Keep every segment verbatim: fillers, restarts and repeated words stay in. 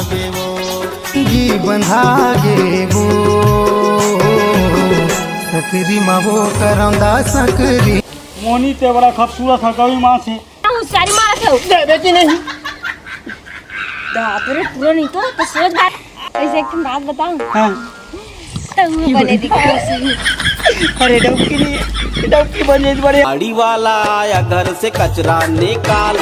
जी बंधा गे वो, सकरी मा वो करौंदा सकरी। मोनी ते बड़ा खूबसूरत है, कभी माँ से। होशियारी मारत हो। देबे कि नहीं? बाप रे, पूरा नहीं तो, तो सोच बात। ऐसे एक ठन बात बताऊं? हाँ। तो वो बने दिखा उसी। अरे डौकी नहीं, डौकी बने बड़े। गाड़ी वाला आया घर से कचरा निकाल,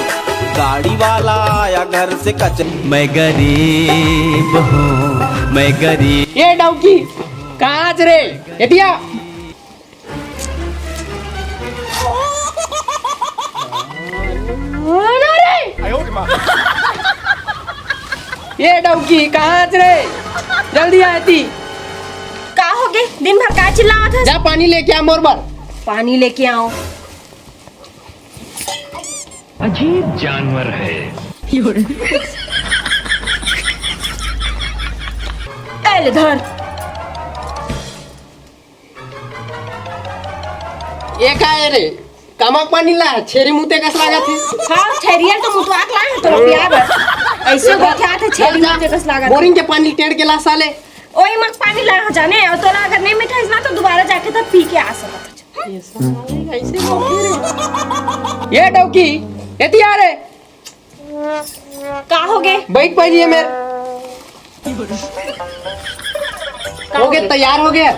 गाड़ी वाला आया घर से कचरा। मैं गरीब हूँ, मैं गरीब। ये डौकी, कहाँ आज रे? एतिया। ये डौकी, कहाँ आज रे? जल्दी आ एती। का हो गे? दिन भर का चिल्लावत हस? जा पानी लेके आ मोर बर। पानी लेके आओ। अजीब जानवर है। ए ले धर। ये का है रे? कमक पानी ला, छेरी मुते कस लागत है। हाँ, छेरिया तो मुतवा के लाए हैं, तो पिया बस। ऐसे गोठिया थे, छेरी मुते कस लागत है। बोरिंग के पानी टेढ़ के ला साले। ओही मक पानी ला हो जाने, और तोला अगर नहीं मिठाइस ना, तो दोबारा जाके तब पी के आ सकत है। ये साले ऐसे बोलते रे। ये डौकी, एती आ रे। का हो गे? बैठ पहली ये मेर। का हो गे, हो गे? तैयार हो गे?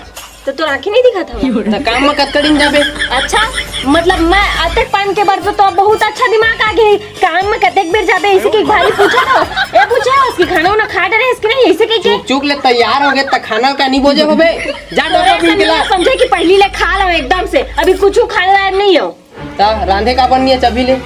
तो तोर आँखी नहीं दिखत हवे? त काम में कतका दिन जाबे? अच्छा, मतलब मैं अतेक पान के बर तो, तो बहुत अच्छा दिमाग आ गे। काम में कतेक बेर जाबे, इसे के भारी पूछा था। ए पूछा उसकी खाना उना खा डरे इसके नहीं, इसे के के? चुक चुक ले, तैयार हो गे त खाना का नहीं बोझे होबे। जा तोरे डब्बा बीन के ला। समझे कि पहली ले खा लो एकदम से, अभी कुछ खाने लायक नहीं हो। ता रांधे का बन नहीं है, चबी ले।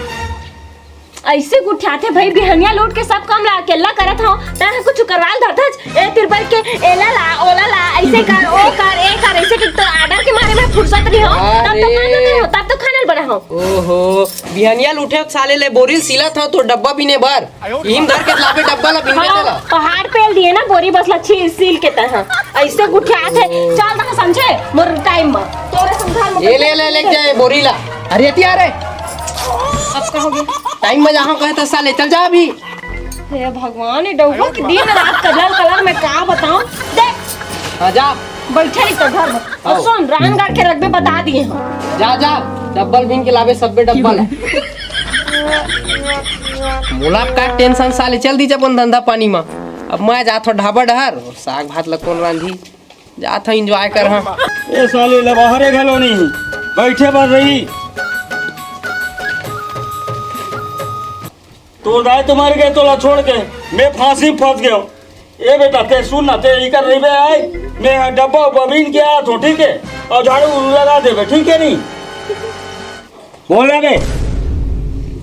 ऐसे गुठियाथे भाई, बिहनिया लूट के सब काम ला अकेला करत हो, तैं कुछ करवाल धरथच, ए तिरबल के एला ला, ओला ला, ऐसे कर, ओ कर, ए कर, ऐसे के तो आर्डर के मारे में फुर्सत नहीं हो, तब तो अरे। खाना नहीं हो, तब तो खाना बना हो। ओहो, बिहनिया लूटे साले ले बोरिल सिला था तो डब्बा बीने बर, इम धर के लाबे डब्बा ला बीन के हाँ, तेला। पहाड़ पेल दिए ना बोरी बस ला छील सील के तैं, हाँ। ऐसे गुठियाथे, ओ। चल रहा समझे, मोर टाइम में, तोरे संसार में ए ले ले ले जाए बोरी ला। अरे एती आ रे। अब का हो गया? टाइम में जहाँ कहे था साले, चल जा अभी। हे भगवान, ये डौका के दिन रात कलर कलर में का बताऊं? देख। हाँ, जा। बैठे ही तो घर में। और आओ। सुन, रान गाड़ के रखबे, बता दिए हम। जा, जा। डब्बल बीन के लाबे, सब्बे डब्बल। मोला का टेंशन साले, चल दी अपन धंधा पानी में। अब मैं जात हो ढाबा डहर, साग भात ला कोन रांधी? जात हव, enjoy कर हाँ। ए साले, ले बाहरे घलो नहीं, बैठे बर रही। तोर दाई तो मर गए, तोला छोड़ के मैं फांसी में फंस गयो। ए बेटा, ते सुन ना, ते इकर रहिबे आए, मैं डब्बा उब्बा बीन के आत हूँ, ठीक है? और झाड़ू उड़ू लगा देबे, ठीक है नहीं? बोल ना बे।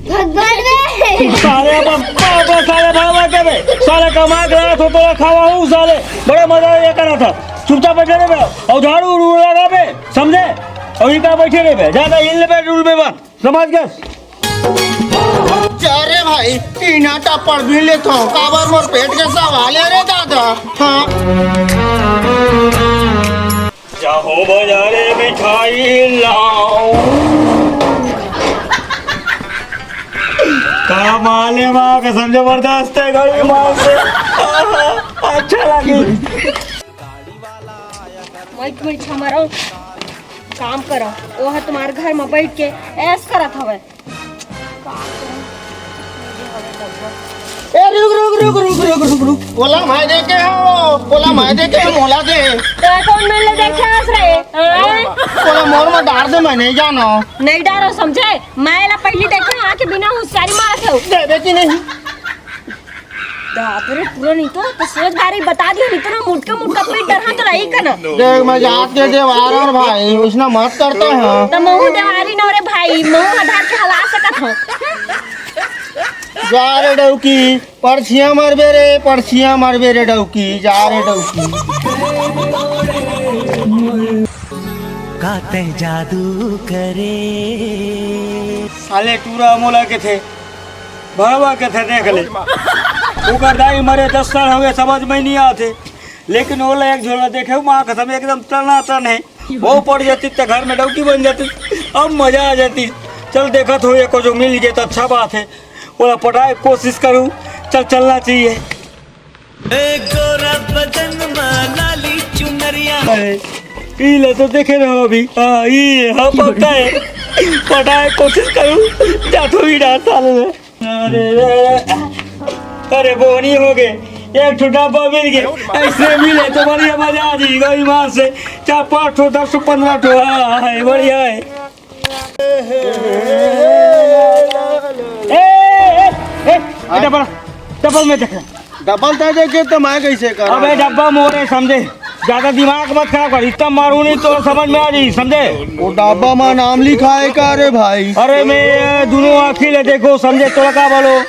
भगवान रे। साले अब, अब, अब साले भावा के बे। साले कमा के लाया तो तोला खावा हूँ साले। बड़ा मजा ये करा था। चुपचाप बैठे रहे बे। और झाड़ू उड़ू लगा बे। समझे? और इनका बैठे रहे बे। ज्यादा हिल बे, डुल बे मत। समझ गए? जा रे भाई, टीना टापड़ भी लेता हूँ। काबर मोर पेट के सवाल है रे दादा। हाँ। जाओ बाजारे मिठाई लाओ। का माल है माँ, कसम जबरदस्त है, गली माल से। आहा, अच्छा लगी। मैं तुम्हें छमरो काम करो, वो है तुम्हारे घर में बैठ के ऐश करत हवे। ए, रुक, रुक, रुक, रुक, रुक, रुक, रुक। ओला मैं देखे हूँ, ओला मैं देखे हूँ, मोला दे। तो कौन मन ले देखे हंस रहे? हाँ? ओला मोर में डार दे, मैं नहीं जानो। नहीं डारो, समझे? मैं ला पहली देखे हूँ, आके बिना होशियारी मारत हो। देबे कि नहीं? बाप रे, पूरा नहीं तो, तो सोच बारी बता दियो, नहीं तो ना मुटका मुटका पीट डर हाँ तो रही का ना। देख, मैं जात के देवार और भाई, उसने मत करते हैं। तो महू देवारी न रे भाई, महू आधार के हला सकत हो। जा रे डौकी, परछिया मरबे रे, परछिया मरबे रे डौकी, जा रे डौकी। का तैं जादू करे। साले टूरा मोला के थे, भरवा के थे, देख ले। ओकर दाई मरे दस साल हो गए, समझ में नहीं आते, लेकिन ओला एक झोला देखे, माँ कसम एकदम टना टन है। वो पड़ जाती तो घर में डौकी बन जाती, अब मजा आ जाती। चल देखत हो, एको जो मिल गए तो अच्छा बात है, ओला पटाए कोशिश करूँ। चल, चलना चाहिए। ए गोरा बदन मा लाली चुनरिया। अरे, ई ले तो देखे रहो अभी। हाँ, ई, हाँ, पक्का है। पटाए कोशिश करूँ, जातो ही ना साले में। अरे, अरे, अरे, बोनी हो गए, एक ठो डब्बा मिल गए। ऐसे मिले तो बढ़िया मजा आ जाएगा ईमान से। चार पाँच ठो, दस ठो, पन्द्रह ठो, हाँ, हाँ, है, बढ़िया है। ए, ए, ए, ए, डबल, डबल में देख। डबल तय देखे तो मैं कैसे कर? अबे डब्बा मोरे समझे, ज्यादा दिमाग मत खराब कर, इतना मारू नहीं तो समझ में आ जाई समझे। वो डब्बा में नाम लिखा है का रे भाई? अरे मैं दोनों आँखी ले देखो समझे, तोरा का बोलो?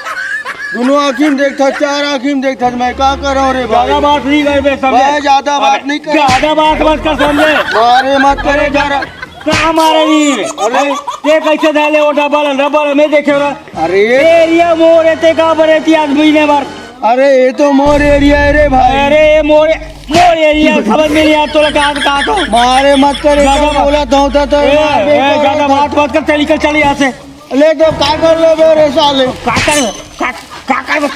दोनों आँखी में देखता, चार आँखी में देखता, मैं का करो रे भाई? ज्यादा बात नहीं कर बे समझे। मैं ज्यादा बात नहीं कर। ज्यादा बात मत कर समझे। अरे मत करे अरे ज्यादा। का मारे नहीं? अरे। ये कैसे डाले वो डबल, डबल में देखे ना। अरे। एरिया मोर है, ते का बरे थी आदमी ने बार। अरे, ये तो मोर एरिया है रे भाई। अरे, ये मोर, मोर एरिया समझ में नहीं आता, तो कहाँ, कहाँ तो? मारे मत करे, ज्यादा तो बात बोला था, होता तो ए, मार दे ए, तो। ज्यादा बात मत कर, चल निकल, चल यहाँ से। ले तो का कर ले बे रे साले? का कर, का, का कर बे?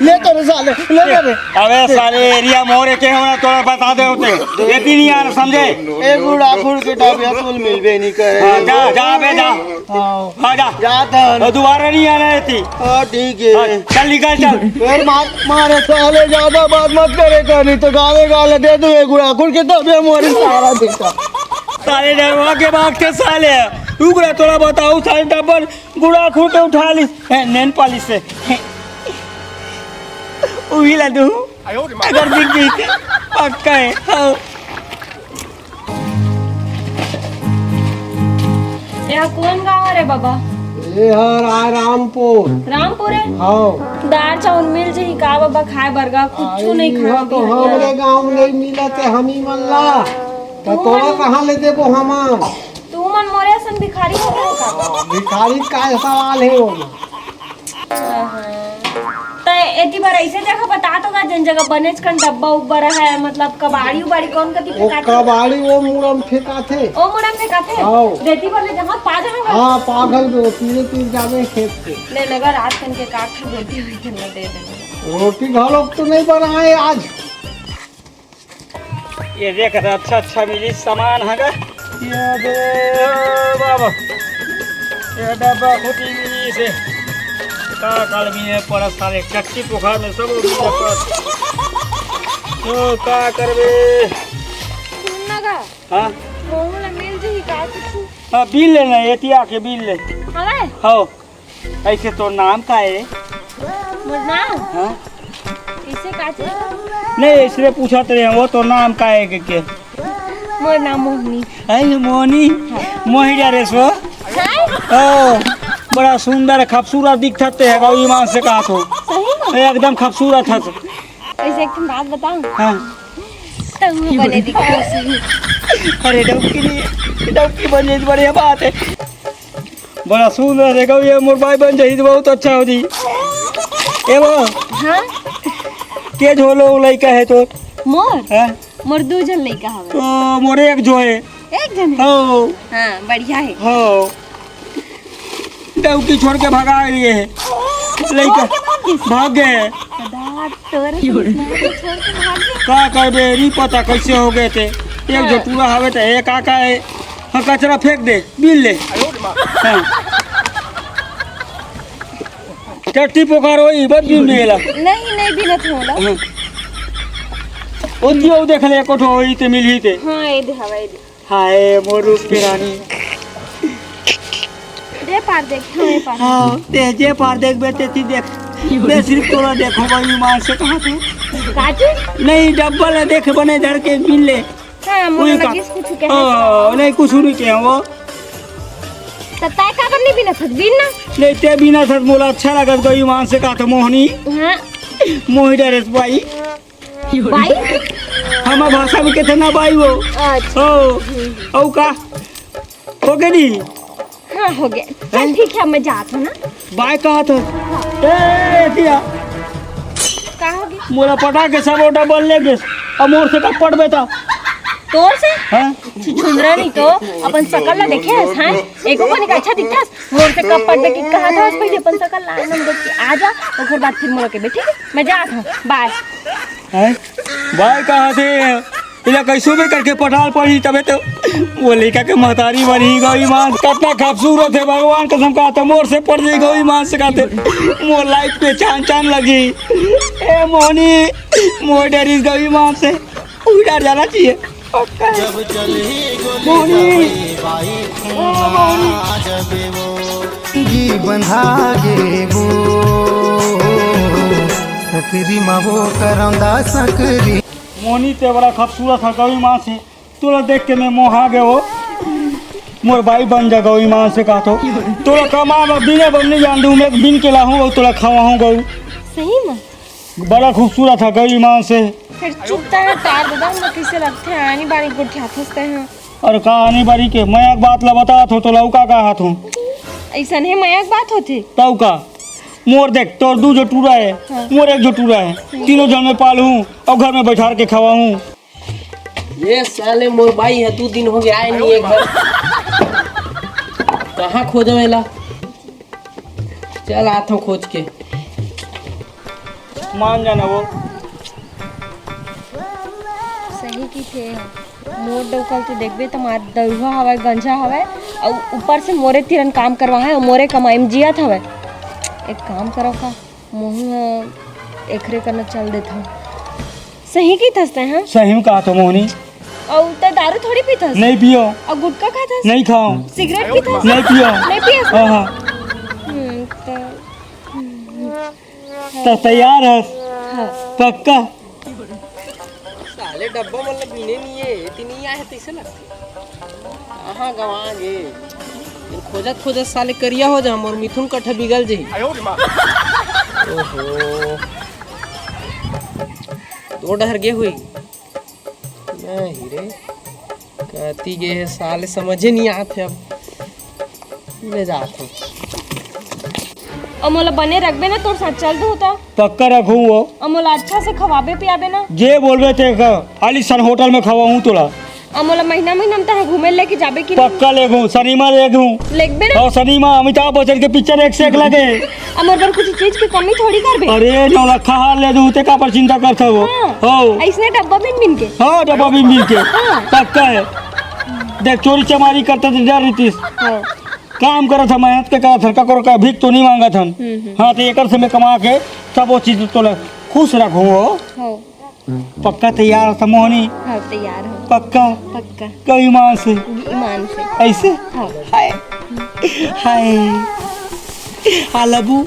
ले तो रे साले, ले ले रे। अबे साले एरिया मोरे के होना तोरा बता दे होते। ये भी नहीं आ रहा समझे? ए गुड़ा खुड़ के डाबिया कुल मिलबे नहीं करे। हाँ, जा, जा बे जा। हाँ। हाँ, जा। जा तो। और दोबारा नहीं आना है थी। हाँ, ठीक है। हाँ, चल निकल चल। फिर मार, मारे साले ज्यादा बात मत करे कर, नहीं तो गाले गाले दे दूँ एक गुड़ा खुड़ के डाबिया मोरे सारा देखा। साले डरवा के भागते साले। रुक रहा तोरा बताऊँ साले डबल गुड़ा खुड़ के उठा ली। ए, नेन पालिश से। उही ला दूँ। अगर बिक गई तो पक्का है। हाँ। यह कौन गाँव रे बाबा? ये हर आ रामपुर। रामपुर है? हाँ। दार चाउर मिल जाही का बाबा खाए बर गा? कुछ अरे, नहीं यहाँ खाना तो पीना हमरे है। गाँव में नहीं मिलत है, हम ही मन ला। तो तू तोरा मन कहाँ ले देबो हमन? तू मन मोरे असन भिखारी हो गए का? भिखारी का सवाल है वो? त एती बर ऐसे जगह बता तो गा, जन जगह बनेच कन डब्बा उब्बा रहे, मतलब कबाड़ी उबाड़ी कौन कती वो फेंकाथे? कबाड़ी वो मुड़ा में फेंकाथे। ओ मुड़ा में फेंकाथे? हाँ। देती बर ले जहाँ पा जहाँ बर। हाँ, पागल में वो तीरे तीर जावे खेत से। ले नगर रात कन के काट के रोटी हुई थे, मैं दे देंगे। रोटी घालो तो नहीं बनाए आज। ये देख, अच्छा अच्छा मिली सामान हगा। ये दे बाबा, ये डब्बा खुटी मिली से। का काल भी है पड़ा साले, कच्ची पुखार में सब मिल जाता। तो का करबे? सुन ना गा, हाँ? मोहू ला मिल जही का कुछ? हाँ, बिल लेना, एतिया के बिल ले। हवे? हाँ। ऐसे तोर नाम का है? मोर नाम? हाँ? इसे का चीज? नहीं, इसलिए पूछत रहे वो, तोर नाम का है के, के? मोर नाम मोहनी। है ये मोहनी? हाँ। मोही डरेस वो? हाँ? ओ, बड़ा सुंदर खूबसूरत दिखत है, गौ ईमान से कहा तो। सही में? एकदम खूबसूरत है। ऐसे एक ठन बात बताऊं? हाँ। तू बने दिखता सही। अरे डौकी नहीं, डौकी बने तो बढ़िया बात है। बड़ा सुंदर है, कहू ये मोर बाई बन जाही तो बहुत अच्छा हो जी। ए वो, हाँ? के झोलो लइका है तो? मोर? हाँ? मोर दू झन लइका हवे। तो मोर एक झो है। एक झन है? हो। हाँ, बढ़िया है। हो। डौकी छोड़ के भगा लिए है। लइका छोड़ के भाग गइस? भाग गए। दादा, तोर छोड़ के भाग गए। का करबे, नहीं पता कैसे हो गए थे। एक हाँ। जो टूरा हवे तो एक आका है। हाँ, कचरा फेंक दे, बीन ले। हाँ। टट्टी पुकार होई, बस बीन ले ला। नहीं, नहीं बीनत होला। हाँ। ओती हो देख ले, कोठो होई ते मिलही ते। हाँ, ए दे हवा, ए दे। हाय, मोर रूप के रानी। दे पार देख, हाँ, ए पार। हाँ, ते जे पार देख बेटे, ती देख। मैं सिर्फ तोला देखो, भाई, ईमान से कहा तू। काची? नहीं, डब्बल है, देख, बने धर के बीन ले। हाँ, मोला उही का लगिस कुछ कहे। ओ, नहीं, कुछ नहीं कहे वो। त तय काबर नहीं बिना सच बिन ना? नहीं, ते बिना सच मोला अच्छा लगत गई मान से कहा था मोहनी। हाँ। मोही डरेस बाई। बाई? हमार भाषा में कहते ना बाई वो। अच्छा। ओ, औ का? हो गए नहीं? हाँ, हो गए। चल, हैं? ठीक है, मैं जात हूँ ना। बाय कहा था? ए, दिया। का हो गया? मोला पटा के सब डबल ले गए। अब मोर से कब पटबे था? तोर से? हाँ? छुछुंदरा नहीं तो, अपन सकल ला देखे हस, हाँ? एको कोनी का अच्छा दिखथस? मोर से कब पढ़बे कि कहा था, उस पहले अपन सकल ला, नम देख के आ जा, ओकर बाद फिर मोर के बैठे, मैं जात हूँ, बाय। हैं? बाय कहा थे? इला कैसो भी करके पटाल पड़ी, तबे तो वो लइका के महतारी बनी गई माँ। कितना खूबसूरत है, भगवान कसम कहा था, मोर से पड़ जाई गई माँ से कहते, मोर लाइफ पे चांद चांद लगी। ए मोहनी, मोर डरिस गई माँ से। उही डर जाना चाहिए। पक्का है। मोहनी। ओ, मोहनी। जी बंधा गे वो, सकरी मा वो करौंदा सकरी। मोहनी, ते बड़ा खूबसूरत है गौरी माँ से, तोला देख के मैं मोहा गए हो। मोर बाई बन जा गौरी माँ से कहा तो। तोला कमा में बिने बन नहीं जान दूँ, मैं बिन के लाहूँ और तोला खवाहूँ गौ। सही में? बड़ा खूबसूरत है गौरी माँ से। फिर चुपता है, टार ददा, मैं कैसे लगते हैं, आनी बानी गोठियाथस ते हैं। अरे का आनी बानी के, मैं एक बात ला बतात हो, तो लौका का हाथ हो। ऐसा नहीं, मैं एक बात होती। तौ का? मोर देख, तोर दू जो टूरा है, हाँ। मोर एक जो टूरा है, तीनों जन में पालूं और घर में बैठार के खवाऊं। ये साले मोर बाई है, दू दिन हो गया आए नहीं एक घर। कहाँ खोजो एला? चल आत हूँ खोज के। मान जाना वो। सही की थे। मोर डौका ल तो देखबे त मार दरुहा हवय, गंजा हवय, अउ ऊपर से मोरे तीरन काम करवा है, अउ मोरे कमाई में जियत हवय। एक काम करो का, मोहू ह एकरे करना चल देथव। सही की थस तैं, हाँ? सही में कहा तो मोहनी। अउ तैं दारू थोड़ी पीथस? नहीं पियो। अउ गुटखा खाथस? नहीं खाओ। सिगरेट पीथस? नहीं पियो। नहीं पियस? हाँ, हाँ। हम्म, तो तो तैयार हस? हाँ। पक्का? साले डब्बा मन ल बीने नहीं है, एती नहीं आए है, तैसे लगथे। कहाँ गवा गे? ये खोजत खोजत साले करिया हो जा, मोर मिथुन कट्ठा बिगल जाही। ओहो। दो डहर गे हुई। नहीं रे, कती गे हे साले, समझे नहीं आत हे अब। ले जात हूँ। अउ मोला बने रखबे ना, तोर साथ चल दूँ त? पक्का रखूँ वो। अउ मोला अच्छा से खवाबे पियाबे ना? जे बोलबे ते का, आलीशान होटल में खवाऊँ तोला। अउ मोला महीना महीना में तहाँ घूमे लेके जाबे कि नहीं? पक्का लेगूँ, सिनेमा लेगूँ। लेगबे ना? अउ सिनेमा अमिताभ बच्चन के पिक्चर एक से एक लगे। अउ मोर बर कुछ चीज की कमी थोड़ी करबे। अरे नौलखा हार ले दूँ, ते काबर चिंता करत हव? हाँ। हो। अइसने डब्बा बिन बिन के। हाँ, डब्बा बिन बिन के। हाँ। पक्का है। देख, चोरी चमारी करत त डर रहितिस। हाँ। काम करत हन, मेहनत के करत हन, ककरो का भीख तो नहीं मांगत हन। हम्म, हम्म। हाँ, तो एकर से मैं कमा के सब वो चीज तोला खुश रखूँ हो। हाँ। पक्का तैयार हस मोहनी? हाँ, तैयार हूँ। पक्का? पक्का। कब ईमान से? ईमान से। ऐसे? हाँ। हाय। हाय। I love you।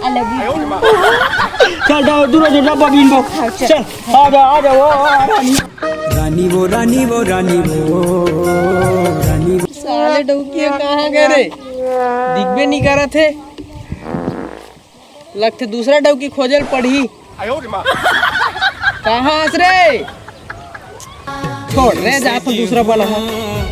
I love you। चल, जाओ, दूर हो जाओ, डब्बा बीन दो। हाँ, चल। चल, आ जा, आ जा, वो, आ, आ, रानी। रानी वो, रानी वो, रानी वो, रानी वो। साले डौकी कहाँ गए रे? दिखबे नहीं करत हे। लगथे दूसरा डौकी खोजे ल पड़ही। कहाँ हस रे? छोड़ रे, जात हूँ दूसरा बना है।